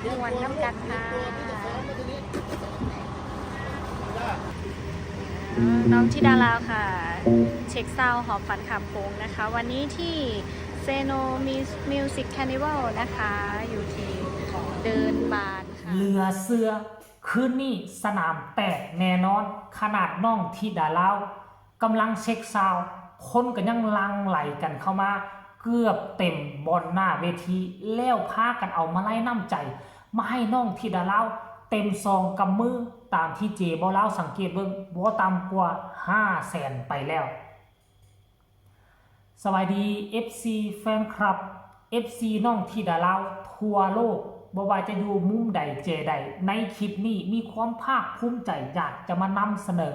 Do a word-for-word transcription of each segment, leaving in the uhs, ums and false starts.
ม่วนนำกันค่ะ น้องธิดาลาวค่ะ เช็คซาวด์หอบฝันข้ามโขงนะคะ วันนี้ที่เซโนมิวสิกคาร์นิวัลนะคะ อยู่ที่เดินบานค่ะ เหลือเชื่อ คืนนี้สนามแตกแน่นอน ขนาดน้องธิดาลาวกำลังเช็คซาวด์ คนก็ยังหลั่งไหลกันเข้ามา เกือบเต็มบอลหน้าเวที แล้วพากันเอามาลัยน้ำใจ มาให้น้องธิดาลาวเต็มซองกำมือ ตามที่เจบ่าวลาวสังเกตเบิ่ง บ่ต่ำกว่าห้าแสนไปแล้ว สวัสดี เอฟซี แฟนคลับ เอฟซี น้องธิดาลาวทั่วโลก บ่ว่าจะอยู่มุมใดแจใด ในคลิปนี้มีความภาคภูมิใจอยากจะมานำเสนอ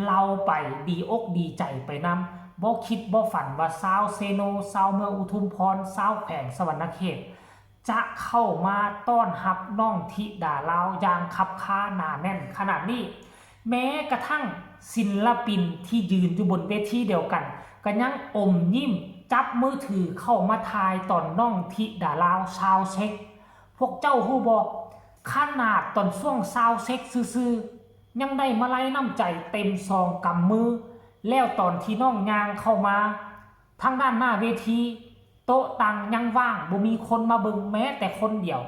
เล่าไปดีอกดีใจไปนำ บ่คิดบ่ฝันว่าชาวเซโน ชาวเมืองอุทุมพร ชาวแขวงสะหวันนะเขต จะเข้ามาต้อนรับน้องธิดาลาวอย่างคับคาหนาแน่นขนาดนี้ แม้กระทั่งศิลปินที่ยืนอยู่บนเวทีเดียวกัน ก็ยังอมยิ้มจับมือถือเข้ามาถ่ายตอนน้องธิดาลาวซาวด์เช็ค พวกเจ้าฮู้บ่ ขนาดตอนช่วงซาวด์เช็คซื่อๆ ยังได้มาลัยน้ำใจเต็มซองกำมือ แล้วตอนที่น้องย่างเข้ามา ทางด้านหน้าเวที โต๊ะตังยังว่าง บ่มีคนมาเบิ่งแม้แต่คนเดียว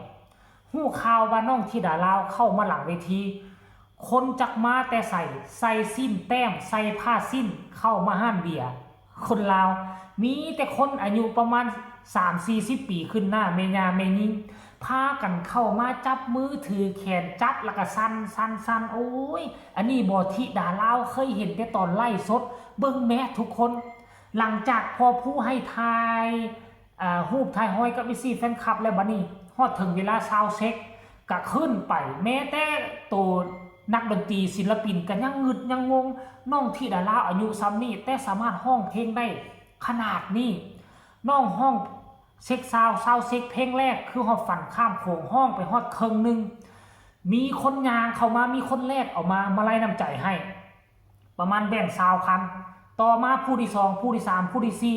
ฮู้ข่าวว่าน้องธิดาลาวเข้ามาหลังเวที คนจักมาแต่ไส ใส่สิ้นแต้ม ใส่ผ้าสิ้น เข้ามาฮ้านเบียร์ คนลาว มีแต่คนอายุประมาณสามสี่สิบปีขึ้นหน้า แม่ย่าแม่ญิง พากันเข้ามาจับมือถือแขนจับแล้วก็สั่นสั่นสั่น โอ้ย อันนี้บ่ธิดาลาว เคยเห็นแต่ตอนไลฟ์สด เบิ่งแม้ทุกคน หลังจากพ่อผู้ให้ถ่าย อ่า รูปถ่ายห้อยกับ เอฟซี แฟนคลับ แล้วบัดนี้ฮอดถึงเวลาซาวด์เช็ค ก็ขึ้นไป แม้แต่โตนักดนตรีศิลปินก็ยังงึดยังงง น้องธิดาลาวอายุส่ำนี้ แต่สามารถฮ้องเพลงได้ขนาดนี้ น้องฮ้องเช็คซาวด์ ซาวด์เช็คเพลงแรกคือฮอดฝันข้ามโขง ฮ้องไปฮอดครึ่งหนึ่ง มีคนย่างเข้ามา มีคนแลกเอามา มาลัยน้ำใจให้ ประมาณแบ่งซาวพัน ต่อมาผู้ที่สอง ผู้ที่สาม ผู้ที่สี่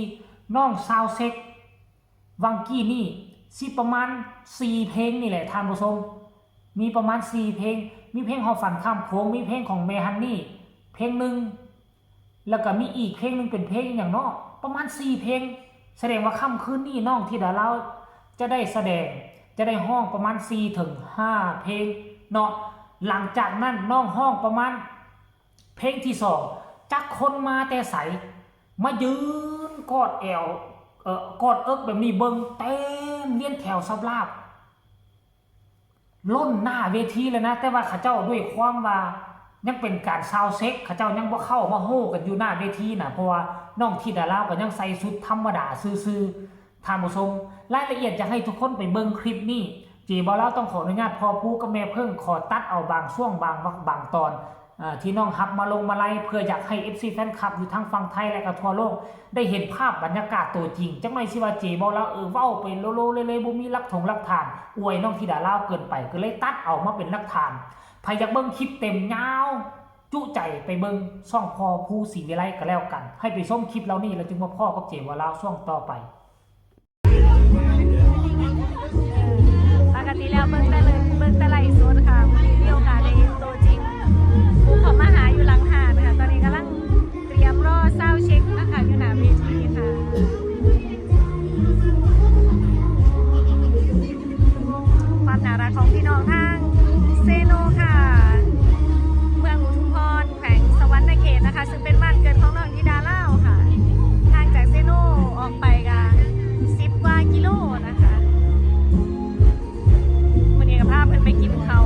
น้องซาวด์เช็ค วังกี้นี่สิประมาณสี่เพลงนี่แหละท่านผู้ชม มีประมาณสี่เพลง มีเพลงฮอดฝันข้ามโขง มีเพลงของแม่ฮันนี่เพลงหนึ่ง แล้วก็มีอีกเพลงหนึ่งเป็นเพลงอหย่างเนาะ ประมาณสี่เพลง แสดงว่าค่ำคืนนี้น้องธิดาลาวจะได้แสดง จะได้ฮ้องประมาณสี่ถึงห้าเพลงเนาะ หลังจากนั้นน้องฮ้องประมาณเพลงที่สอง จักคนมาแต่ไส มายืนกอดแอว เอ่อ กอดเอิกแบบนี้ เบิ่งเต็มเลียนแถวสับลาบ ล้นหน้าเวทีเลยนะ แต่ว่าเขาเจ้าด้วยความว่ายังเป็นการซาวด์เช็ค เขาเจ้ายังบ่เข้ามาโฮกันอยู่หน้าเวทีนะ เพราะว่าน้องธิดาลาวก็ยังใส่ชุดธรรมดาซื่อๆ ท่านผู้ชม รายละเอียดอยากให้ทุกคนไปเบิ่งคลิปนี้ เจบ่าวลาวต้องขออนุญาตพ่อผู้กับแม่เพิ่ง ขอตัดเอาบางช่วงบางวรรคบางตอน อ่า ที่น้องฮับมาลงมาลัย เพื่ออยากให้ เอฟซี แฟนคลับอยู่ทั้งฝั่งไทยและก็ทั่วโลก ได้เห็นภาพบรรยากาศตัวจริง จักหน่อยสิว่าเจบ่าวลาว เออ เว้าไปโลโลเลเล บ่มีหลักถงหลักฐาน อวยน้องธิดาลาวเกินไป ก็เลยตัดเอามาเป็นหลักฐาน ใผอยากเบิ่งคลิปเต็มยาวจุใจ ไปเบิ่งช่องพ่อผู้ศรีวิไลก็แล้วกัน ให้ไปชมคลิปเหล่านี้แล้วจึงมาพ้อกับเจบ่าวลาวช่วงต่อไป ปกติแล้วเบิ่งแต่เลย เบิ่งแต่ไลฟ์สดค่ะ มื้อนี้มีโอกาสได้เห็นตัวจริง ผู้เข้ามาหาอยู่หลังห้านค่ะ ตอนนี้กำลังเตรียมรอซาวด์เช็คนะคะ อยู่หน้าเวทีค่ะ ความน่ารักของพี่น้องทางเซโนค่ะ เมืองอุทุมพร แขวงสะหวันนะเขตนะคะ ซึ่งเป็นบ้านเกิดของน้องธิดาลาวค่ะ ห่างจากเซโนออกไปก็สิบกว่ากิโลนะคะ มื้อนี้ก็พาเพิ่นไปกินข้าว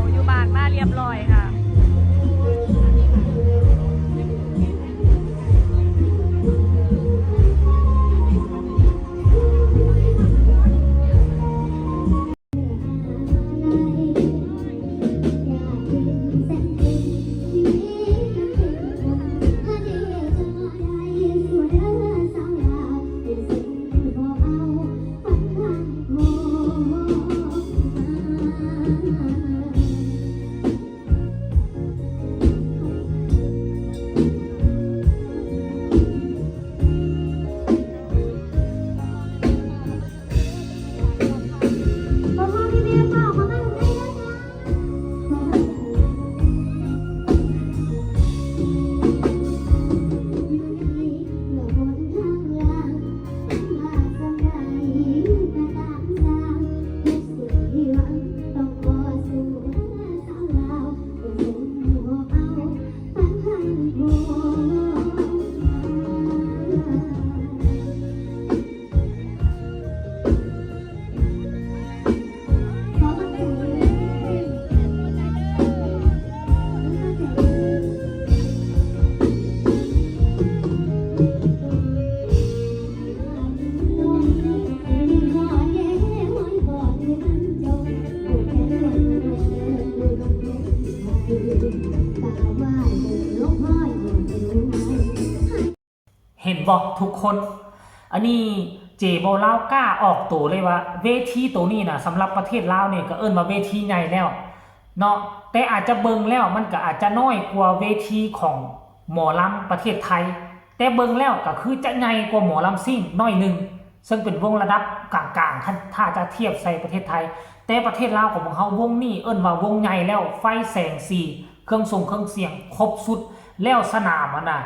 บ่ทุกคน อันนี้เจบ่าวลาวกล้าออกตัวเลยว่าเวทีตัวนี้นะสำหรับประเทศลาวเนี่ยก็เอิ้นว่าเวทีใหญ่แล้วเนาะ แต่อาจจะเบิ่งแล้วมันก็อาจจะน้อยกว่าเวทีของหมอลำประเทศไทย แต่เบิ่งแล้วก็คือจะใหญ่กว่าหมอลำซิ่งน้อยหนึ่ง ซึ่งเป็นวงระดับกลางๆ ถ้าถ้าจะเทียบใส่ประเทศไทย แต่ประเทศลาวของพวกเฮาวงนี้เอิ้นว่าวงใหญ่แล้ว ไฟแสงสี เครื่องทรงเครื่องเสียงครบสุด แล้วสนามอะนะ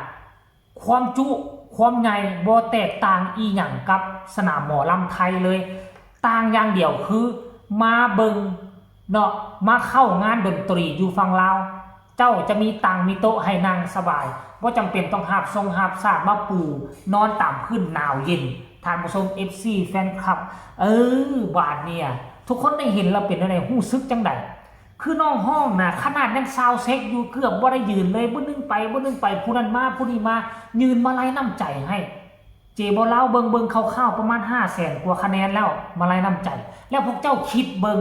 ความจุความใหญ่บ่แตกต่างอีหยังกับสนามหมอลำไทยเลย ต่างอย่างเดียวคือมาเบิ่งเนาะ มาเข้างานดนตรีอยู่ฝั่งลาว เจ้าจะมีตังมีโต๊ะให้นั่งสบาย บ่จำเป็นต้องหาบซงหาบสาดมาปูนอนตามพื้นหนาวเย็น ท่านผู้ชม เอฟซี แฟนคลับ เออ บาดเนี่ย ทุกคนได้เห็นแล้วเป็นจั่งใด รู้สึกจั่งใด คือน้องฮ้องนะ ขนาดยังซาวเช็คอยู่ เกือบบ่ได้ยืนเลย บ่นึงไป บ่นึงไป ผู้นั้นมา ผู้นี้มา ยื่นมาลัยน้ำใจให้ เจบ่าวลาวเบิ่งเบิ่งคร่าวๆ ประมาณห้าแสนกว่าคะแนนแล้ว มาลัยน้ำใจ แล้วพวกเจ้าคิดเบิ่ง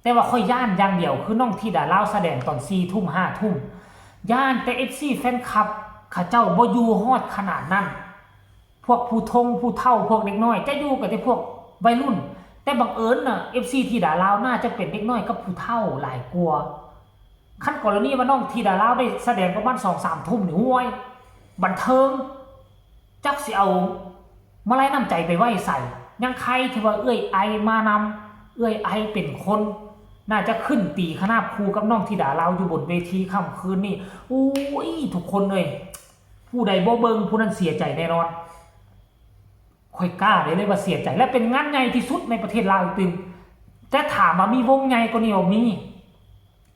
แต่ว่าข้อยย้านอย่างเดียว คือน้องธิดาลาวแสดงตอนสี่ทุ่มห้าทุ่ม ย้านแต่ เอฟซี แฟนคลับ เขาเจ้าบ่อยู่ฮอดขนาดนั้น พวกผู้ทงผู้เฒ่า พวกเด็กน้อย จะอยู่กับแต่พวกวัยรุ่น แต่บังเอิญน่ะ เอฟซี ธิดาลาวน่าจะเป็นเด็กน้อยกับผู้เฒ่าหลายกว่า คันกรณีว่าน้องธิดาลาวได้แสดงประมาณสองสามทุ่มนี่ โอ้ย บันเทิง จักสิเอามาลัยน้ำใจไปไว้ใส ยังใครที่ว่าเอื้อยไอมานำ เอื้อยไอเป็นคน น่าจะขึ้นตีขนาบคู่กับน้องธิดาลาวอยู่บนเวทีค่ำคืนนี่ โอ้ย ทุกคนเอ้ย ผู้ใดบ่เบิ่งผู้นั้นเสียใจแน่นอน ข้อยกล้าได้เลยว่าเสียใจ และเป็นงานใหญ่ที่สุดในประเทศลาวอีกตื่ม แต่ถามว่ามีวงใหญ่กว่านี้บ่ มี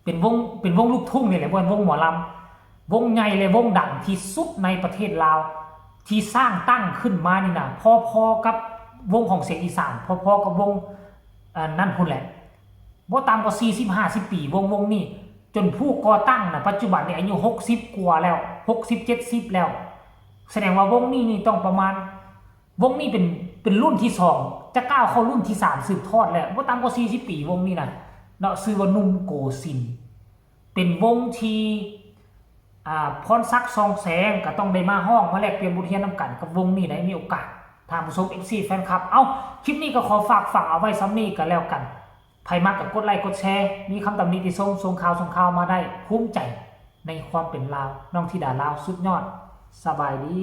เป็นวง เป็นวงลูกทุ่งนี่แหละ บ่แม่นวงหมอลำ วงใหญ่และวงดังที่สุดในประเทศลาว ที่สร้างตั้งขึ้นมานี่นะ พอๆ กับวงของเสียงอีสาน พอๆ กับวง เอ่อ นั่นพู้นแหละ บ่ต่ำกว่าสี่สิบห้าสิบปี วงวงนี้ จนผู้ก่อตั้งนะ ปัจจุบันนี่อายุหกสิบกว่าแล้ว หกสิบ เจ็ดสิบแล้ว แสดงว่าวงนี้นี่ต้องประมาณ วงนี้เป็น เป็นรุ่นที่สอง จะก้าวเข้ารุ่นที่สามสืบทอดแล้ว บ่ต่ำกว่าสี่สิบปี วงนี้นะเนาะ ชื่อว่าหนุ่มโกสินทร์ เป็นวงที่ อ่า พรศักดิ์ ส่องแสง ก็ต้องได้มาฮ้อง มาแลกเปลี่ยนบทเรียนนำกันกับวงนี้ ได้มีโอกาส ท่านผู้ชม เอฟซี แฟนคลับ เอ้า คลิปนี้ก็ขอฝากฝังเอาไว้ส่ำนี้ก็แล้วกัน ไผมักก็กดไลค์กดแชร์ มีคำตำหนิติชม ส่งข่าวส่งข่าวมาได้ ภูมิใจในความเป็นลาว น้องธิดาลาวสุดยอด สบายดี